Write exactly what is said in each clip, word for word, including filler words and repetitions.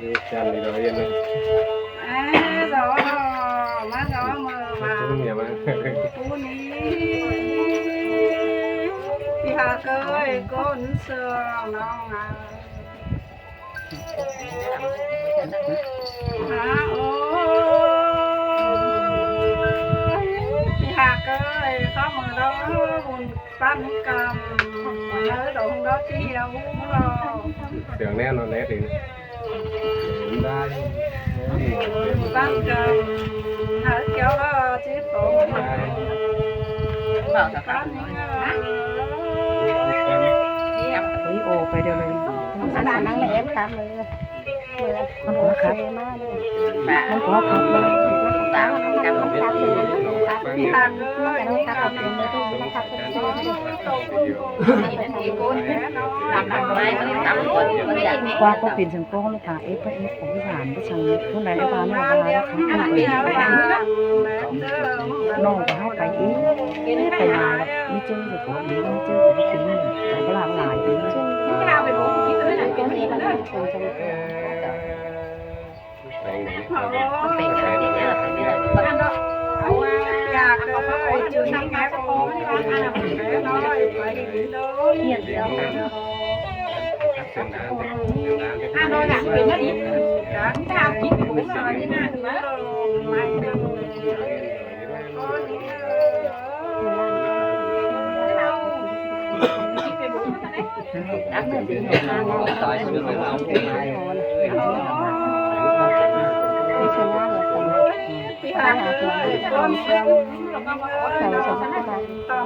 Đi chăn đi rồi yên. Ê, gió, má gió mờ mà. Cũng nhiều mà. Cú ní. Thì hà cơ ơi, con sờ nó ngà. Hả, ôi. Thì hà cơ ơi, có mờ đó, buồn. Păn căm, nới đồng đó chứ hiếu lo. Sướng nét nó nét đi. Păn căm, nới kéo đó chứ tổ. Păn, ôi, ồ, phải điều này. Nó có khắp. Nó có khắp. Qua có pên săng có nó thả ếp, ếp có cái giàn, cái săng, con này ếp ba nó ba nó khắp. Nó có hấp phải ếp, ếp phải là, nó chơi được có ếp, nó chơi được cái tính, nó có làm lại ếp.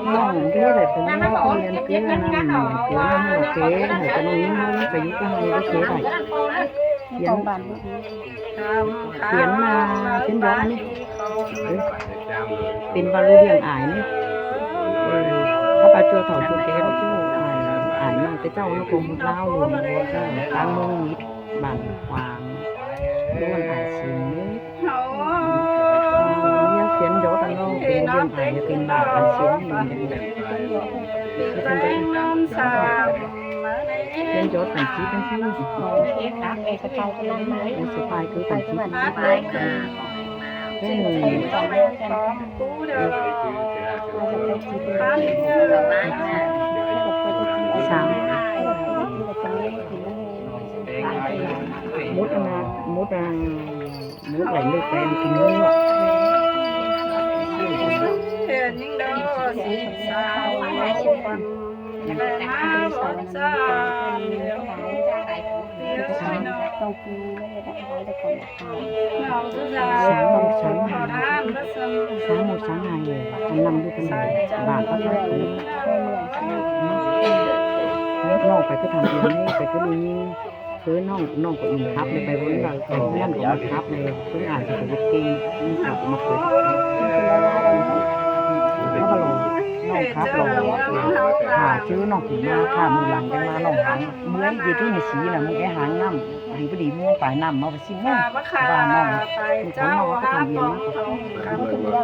Nòng đi lại cũng nó yên cứ năm nòng cứ năm là kế, hãy cái nòng yên hơn phải giúp cái hãy cái kế này. Yên, yên, à, yên đó này. Ê, pên ꞌva ꞌlụk ꞌliệng ải ꞌnị. Khắp ꞌva ꞌchua thỏ ꞌchua ké ꞌva ꞌchua ải, ải ꞌnị, cái cháu nó cũng một lao luôn, ꞌtáng ꞌmướng mít, bản quảng, ꞌlụk ải xin ꞌnị. Nó pên gió ꞌtáng nó, pên ꞌliệng ải, pên bản ải xin ꞌnị. Pên gió ꞌtáng chí ꞌtáng chí. Pên sổ phai cứ ꞌtáng chí ꞌtáng chí. Mút ăn, mút ăn, mút ăn, mút ăn, mút ăn. Sáng một sáng hai, ăn năm đứa con này, và có cái thứ. Nó phải cứ tham gia, phải cứ đi, cứ nó, nó cũng khắp đi, phải vốn là, phải vốn là cũng khắp đi, cứ ai thì phải kinh, khắp mà cứ. Nó có lòng, nó khắp lòng, thả chứ nó cũng mà thả một lần cái mà nó hẳn, bữa gì cứ như xí là một cái hẳn năm, đi bữa đi mua phải năm mà สิบโมง ว่าน้อง ลูกของน้องก็ทำเย็นมากกว่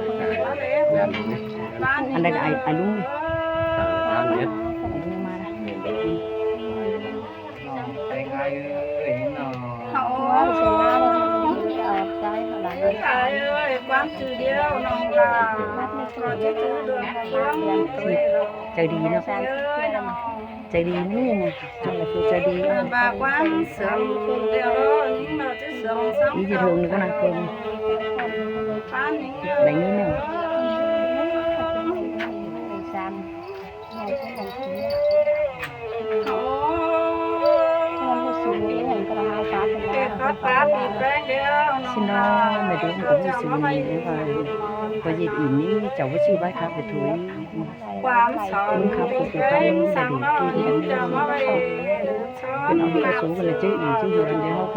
า อันใดไอ้ไอ้ลุงนี่ ไอ้ลุงมาละ น้องแต่งงานเอ้ยน้อง โอ้ย ตายเอ้ย ความจือเดียวน้องลา เราจะจือเรื่องความ ใจดีเนาะ เอ้ยน้อง ใจดีนี่นะ นั่นแหละคือใจดี บากความเสื่อมเดี๋ยวนี้เราจะเสื่อมซ้ำ อีกทีเถิงนี่ก็นะ เกิน ปานนี้ อะไรนี่เนี่ย โอ้ย เดี๋ยวขอปาปีแป้งเดียวน้อง สิน้อง ไม่ได้มันก็มีสิ่งนี้ว่า ก็ยินอีนี่ เจ้าว่าชื่อไว้ครับ ไปถุย ความเศร้า คุณครับ คุณครับ สั่งน้องจะมาไว้ เป็นเอาไปสู้กันเลย เจ๊อีก เจ๊อยู่อันเดียว ไป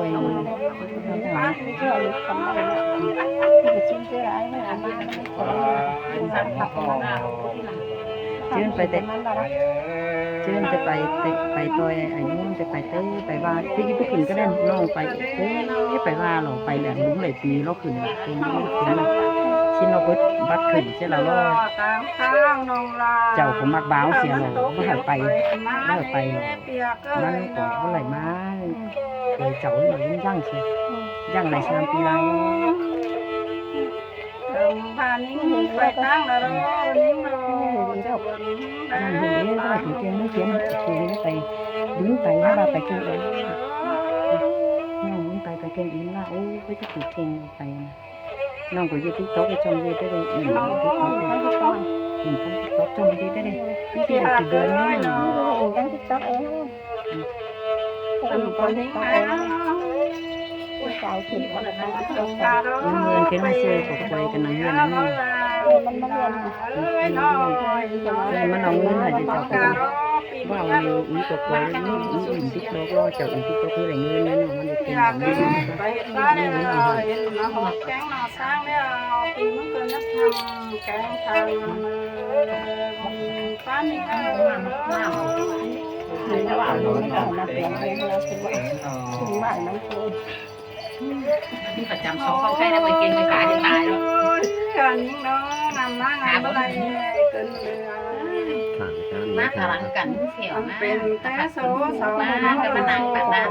เจ๊ไปแต่ เจ๊ไป ไป ไปต่อย อายุมันจะไปเต้ ไปว่า ที่อีพวกขึ้นก็ได้ น้องไปเต้ ไปว่าเราไปแหลมลุงไหลปี เราขึ้น ขึ้น ขึ้น ชิ้นเราเบิดบัดขึ้น เจ๊เรารอด เจ้าก็มักบ้าวเสียหรอก บ่ให้ไป บ่ให้ไปหรอก มันก็บ่ไหลมา Chảu nó ꞌnhắng ꞌnhắng ꞌsứ. ꞌNhắng lai sam pi lai. Ơ, ꞌva ꞌnhính ꞌhụ pay ꞌtáng đa ꞌlo, ꞌnhính ꞌlo, chảu ꞌva ꞌnhính ꞌnhắng ꞌhụ đé, ꞌva phủ kiêng ꞌmá kiên, phủ kiêng pay, bứn pay, ꞌva pay kiêng đé. ꞌNhắng bứn pay, pay kiêng đé ꞌva, ô, ꞌcọ ꞌchí phủ kiêng pay. ꞌNọng ꞌcọ ꞌdệt TikTok ꞌchí ꞌchong ꞌdệt ꞌtẹ đê, ỉn TikTok, ỉn TikTok ꞌchong ꞌdệt ꞌtẹ đê. ꞌTí ꞌdệt phủ kiêng ꞌnọ. Ăn con nín má. Ôi, chào chị, con là con TikTok. ꞌNhắng ꞌngớn ꞌkhớn ꞌmá ꞌsứa ꞌcọ quay căn ꞌnăng ꞌngớn ꞌnặn. Ơ, ꞌmắn ꞌmắn ꞌngớn hả? ꞌMắn ꞌmắn ꞌngớn hả, ꞌchí chảu ꞌcọ. ꞌVa ꞌnị ứn ꞌcọ quay, ứn, ứn, ứn TikTok ꞌlo, chảu ứn TikTok ꞌnị lai ꞌngớn ꞌnặn ꞌnọ, ꞌmắn ꞌdệt căn ꞌnăng ꞌngớn. Ơ, ꞌmắn ꞌngớn hả? Chăm sóc con cái nó phải kiêng cái cái hiện tại đó. Ôi, con những nó nằm má nằm bữa nay cơn Má khả năng cắn xẻo má. Má cái mà nặng bạn đang.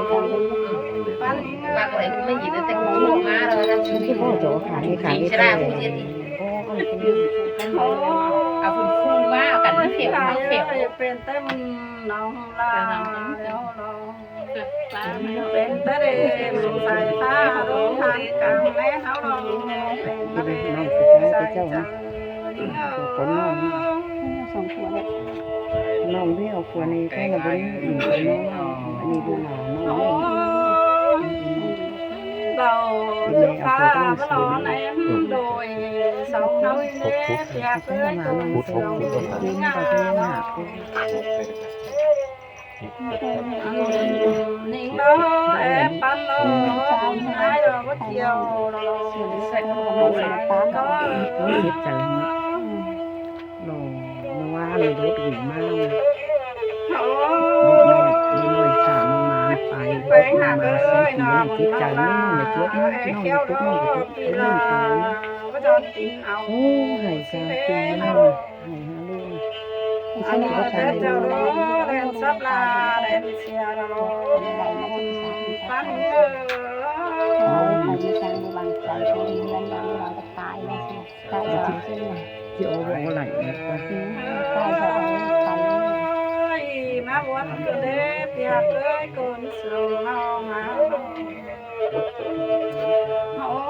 Bác lấy cũng mới nhìn thấy cũng má rồi. Cái bộ chỗ khả nghi khả nghi. Chỉ là không giết thì. À, phun phun má cắn xẻo, má xẻo. Bên tâm nòng là Bên ta để sải pha đô than căng lé tháo lòng. Bên ta để sải chăng. Con nó. Nó biết học của này cái là bên ỉn của nó. Anh đi đu mà nó. Bảo pha nó em đôi sống hơi nét tiệc với tôi sống. Nín nó ép bắn nó, nín ai đó có chiều đó. Chết chảy nó. Nó, nó ăn đốt gửi mau. Nó, nó, nó xả nó mà phải, nó mà xí xí nó chết chảy nó, nó chết nó, nó chết nó, nó chết nó. Ôi, hãy sao tì nó. Ăn nó chết chảy nó, đen sắp là đen xìa nó. Bắn nó. Ôi, nó chết. Chị ơi, ôi, lạnh quá. Ôi, má muốn cứ để bia cưới con sầu mau mau.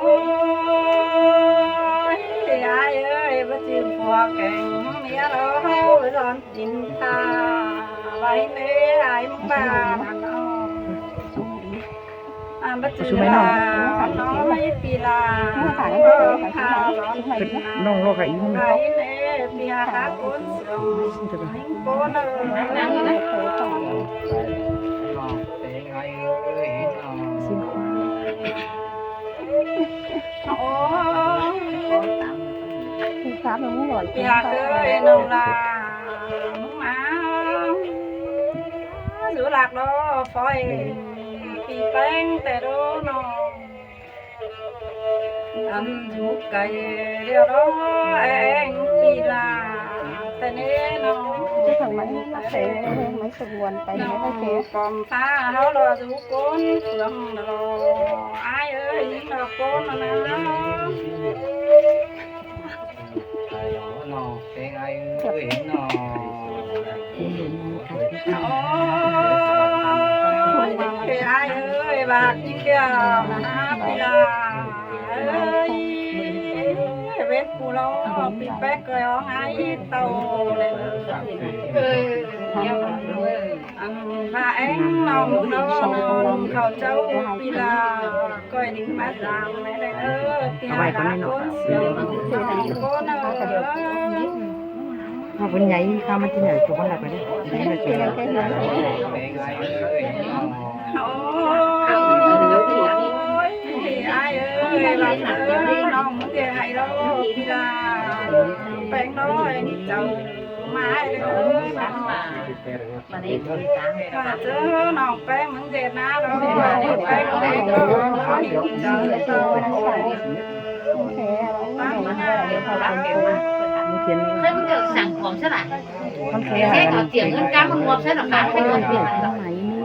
Ôi, ai ơi, bác chim phua kèng, mía đó, với đón chín tha, vay mê ai mong bà nắng. Ăn bác chim là, nói pi là, nó khá lón chín tha, vay mê pi hả hả cuốn sầu, nính cuốn ơi. Ôi, Pia ơi, nông là mông má. Dú lạc đó, phói pi péng tè đô nông. Ăn dú cày điêu đó, eng pi là tè nê nông. Chứ thằng máy nó tắt thế, máy sụp nguồn, tay máy nó thế. Còn ta háo lo dú cốn, phường lo. Ai ơi, nín lo cốn lo na. Ai ơi, nó, cái ai ơi, nó. Ôi, cái ai ơi, bác, những cái, à, mà hả, pi là. Ơi, vết phù lô, pi pét coi ó ngái tàu. Ừ, nhau. Ăn ba én lòng đó, lòng khẩu châu pi là coi đính bát giang này đây, ơ, pi hả con nó. Con nó. Nó vẫn nhảy, sao mà chỉ nhảy của con là cái đấy. Nhảy là cái đấy. Ôi, ai ơi, lòng ơi, lòng cái hãy đó, pi là bánh đó, em chồng, mà ai ơi. Mà đi, mà chứ nó phải mừng Việt Nam rồi, phải mừng Việt Nam rồi. Thế mới được sản phẩm chứ là. Thế có tiền hơn cá mà mua sẽ là bán cái nguồn tiền này.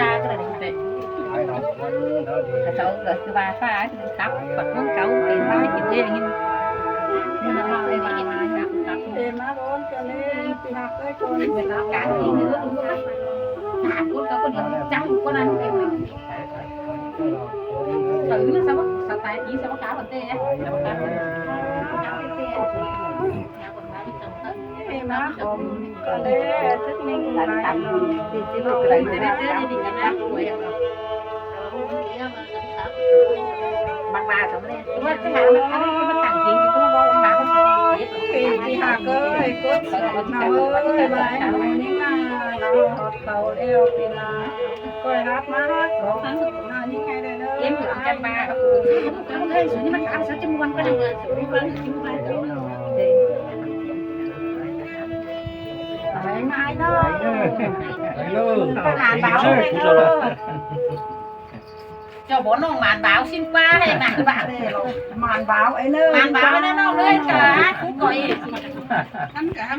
ba ꞌcọ đảy ꞌlẹo. Sau ꞌcọ ꞌcứ ba ꞌphạ ꞌcọ tắp Phật ꞌcốn cáu pên ꞌmá kin ꞌtẹ ꞌnị. ꞌNị ꞌnọ ꞌva ꞌvạy ꞌva ꞌnị tắp. Ê, ꞌmá bón ꞌcọ ꞌnị, ꞌpi ꞌhặc ơi, ꞌcốn. Hả, ꞌcốn cáu ꞌcốn đi chăm ꞌcốn ăn. Sau ꞌnị sau, sau tai ꞌnị sau cá ꞌcốn ꞌtẹ. Sau cá ꞌcốn ꞌtẹ. Ê, ꞌmá khom ꞌcọ ꞌlẹ, thứk ꞌnưng lai. Ê, ꞌpi ꞌhặc ơi, ꞌcốn sỏn ꞌnọ ơi, lai ꞌnọ ꞌnị ꞌna, ꞌnọ ꞌhọt khảu ꞌlẹo ꞌpi ꞌna. ꞌCoi ꞌhặc ꞌmá ꞌhặc khom ꞌnọ ꞌnị ꞌngai đảy ꞌnớ. Ê, ꞌmá ꞌnọ. Ê, ꞌmán báo ꞌnị ꞌnớ. ꞌCọ báu ꞌnọng ꞌmán báo ꞌsịn ꞌquá ꞌhế ꞌmán báo. ꞌMán báo ꞌnị ꞌnớ. ꞌMán báo ꞌnị ꞌnọng ꞌnớ, ꞌcọ ꞌhặc ꞌcốn ꞌcọ ê. Ăn ꞌcọ ꞌhặc